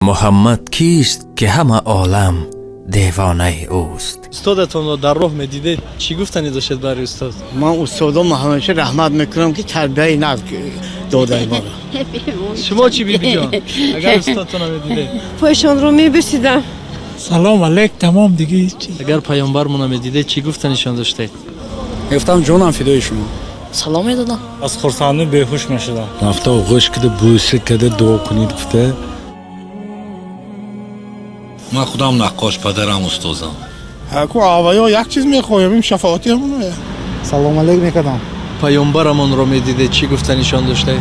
Муҳаммад кист, ки ҳама олам девонаи ӯст? Устодатонро дар роҳ медидед, чӣ гуфтанӣ доштед барои устод? Ман устодом ҳамеша раҳмат мекунам, ки тарбияи нағз додаи моро. Шумо чӣ, бибиҷон, агар устодтонро медидед? Пойшонро мебӯсидам. Салом алейк, тамом, дига ҳеҷ. Агар паёмбармонро медидед, чӣ гуфтанишон доштед? Мегуфтам, ҷонам фидои шумо. Салом медодам. Аз хурсандӣ беҳуш мешудам. Рафта оғӯш кида, бӯса када, дуо кунед гуфта. Ман худам наққош, падарам устозам. Ҳаку аваё як чиз мехоҳем, им шафоати ҳамоная. Салом алейк мекардам. Паёмбарамонро медидед, чӣ гуфтанишон доштед?